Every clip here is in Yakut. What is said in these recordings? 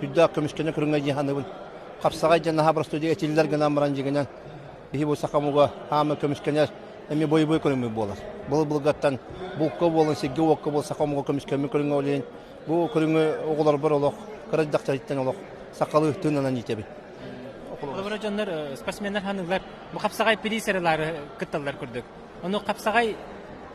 Үрдээх көмүскэнэ көрүҥэ дии саныыбын. Хапсаҕай диэн наһаа боростуой этиллэр гынан баран дьиҥинэн биһи бу саха омуга хаама көмүскэнэр эмиэ бойобуой көрүҥмүт буолар. Былыр-былыргаттан булка буолан, сиргэ-уокка буол саха омуга көмүскэммит көрүҥэ ол иһин бу көрүҥү оҕолорбор олох кыра эрдэхтэриттэн олох сахалыы тыынынан иитэбин. Олобура дьоннор спортсменнар ханыылар бу хапсаҕай пилиисэрилары кытталлар курдук. Ону хапсаҕай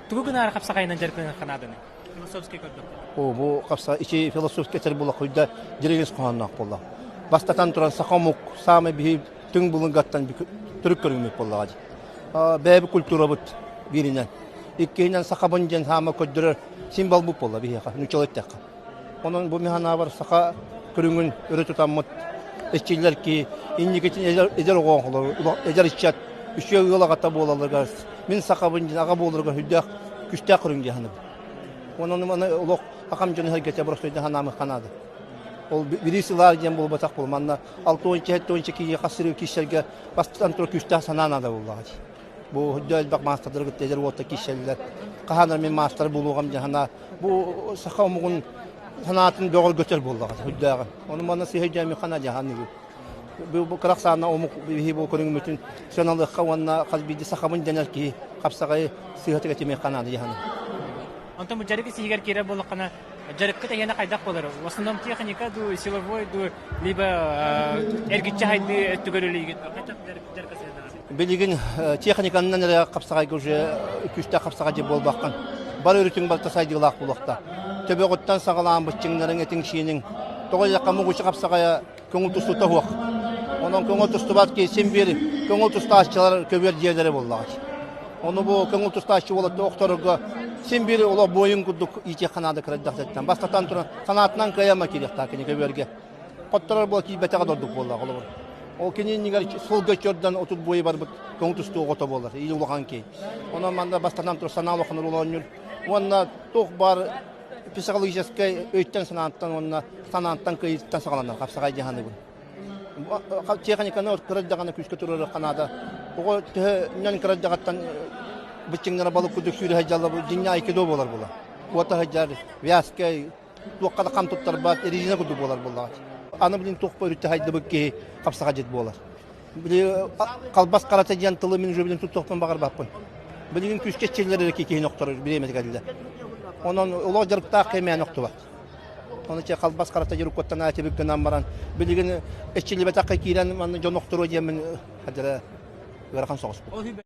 тугу гынаары хапсаҕайынан дьарыктаныахха нааданы? Философский көрдөх. О, бу хапса ичи философский этэр була хуйда диригис хоһоонноох буолла. Бастатан туран саха омук саамай биһи түҥ булунгаттан түрүк көрүҥмүт буоллаҕа дии. Бэйэбит культурабыт бииринэн. Иккиһинэн сахабын диэн хаама көрдөрөр символбут буолла биһиэхэ, нууччалыы эттэххэ. Онон бу мин саха көрүҥүн өрө тутаммыт эчиллэр ки инникитин эдэр оҕоҥхолор, эдэр ыччат үчүгэй ыал аҕата буолалларыгар мин сахабын диэн аҕа буоларыгар сүрдээх күстээх көрүҥ дии саныыбын. Онон маны олох акам дьону сэргэтэ боростуойда санаамыхха наада. Ол бириис ылаар диэн буолбатах буол. Манна 6-7 киһи хас сырыы киирсэргэ бастатан турар күүстээх санаа наада буоллаҕа дии. Бу үрдэ элбэх маастардары кытта эдэр уолта киирсэллэр. Хаһан мин маастар буолуоҕум диэн санаа бу саха омугун санаатын бөҕөргөтөр буоллаҕа үрдээҕин. Ону манна сыһа дьэми хана дьаһаныгы. Бу кырах саана омук биһи бу көрүҥмүтүн сыаналыахха уонна хас биирдии сахабын дэнэр киһи хапсаҕайы сыыһатык этимиэххэ наада дьаһаны. Онтон бу дьарык исиһигэр киирэр буоллаххына, дьарыккыт эйиэнэ хайдах буолар? В основном техника дуу, силовой дуу, либо эргиччи хайдыы өттүгэр үлэлиигит? Хайдах дьарыкка сыһыаннаҕын? Билигин техниканнан эрэ хапсаҕайга уже күүстээх хапсаҕай дьэ буолбаккын. Бары өрүтүҥ барыта сайдыылаах буолуохта. Төбөҕүттэн саҕалаан быччыҥнарыҥ, этиҥ-сииниҥ. Тоҕо диэххэ мугучу хапсаҕайа көҥүл тустуута суох. Онон көҥүл тустубат киһи син биир көҥүл тустааччылар көбүөр дьиэлэрэ буоллаҕа. Ону бу көҥүл тустааччы уолатты охторорго син биир олох буойун курдук иитиэххэ наада кырайдахтыттан. Бастатан туран санаатынан кыайама киириэхтээх кини көбүөргэ. Хотторор буола киирбэтэҕэ да ордук буоллаҕа холобур. Ол кини иннигэр сылга чордан 30 буойу барбыт көҥүл тустуу оҕото буолар, или улахан киһи. Онон манна бастатан туран санаа улахан оонньуур. Уонна туох баар психологическай өйтөн-санааттан уонна санааттан кыайыыттан саҕаланар хапсаҕай дии саныыбын. Техниканы кыра даҕаны күүскэ туруоруохха наада. Оҕо төһөнөн кыра даҕаттан быччыҥнара балык курдук сүүрэ сылдьаллар, дьиҥнээх айкидо буолар буолар. Куота сылдьар, вязка, туохха да хам туттарбат, резина курдук буолар буоллаҕа. Аны билин туохпа өрүттэ сайдыбыт киһи хапсаҕай дьит буолар. Били халбас харата диэн тылы мин уже билин туттуохпун баҕарбаппын. Билигин күүскэ эччиллэр эрэ киһини охторор бириэмэтэ кэллэ. Онон олох дьарыктаах кэмээн охтубат. Ону чэ халбас харата дьарыккоттан аатыбыт гынан баран билигин эччиллибэтэххэ киирэн манна дьон охторуо диэммин хадьара ыарахан соҕус.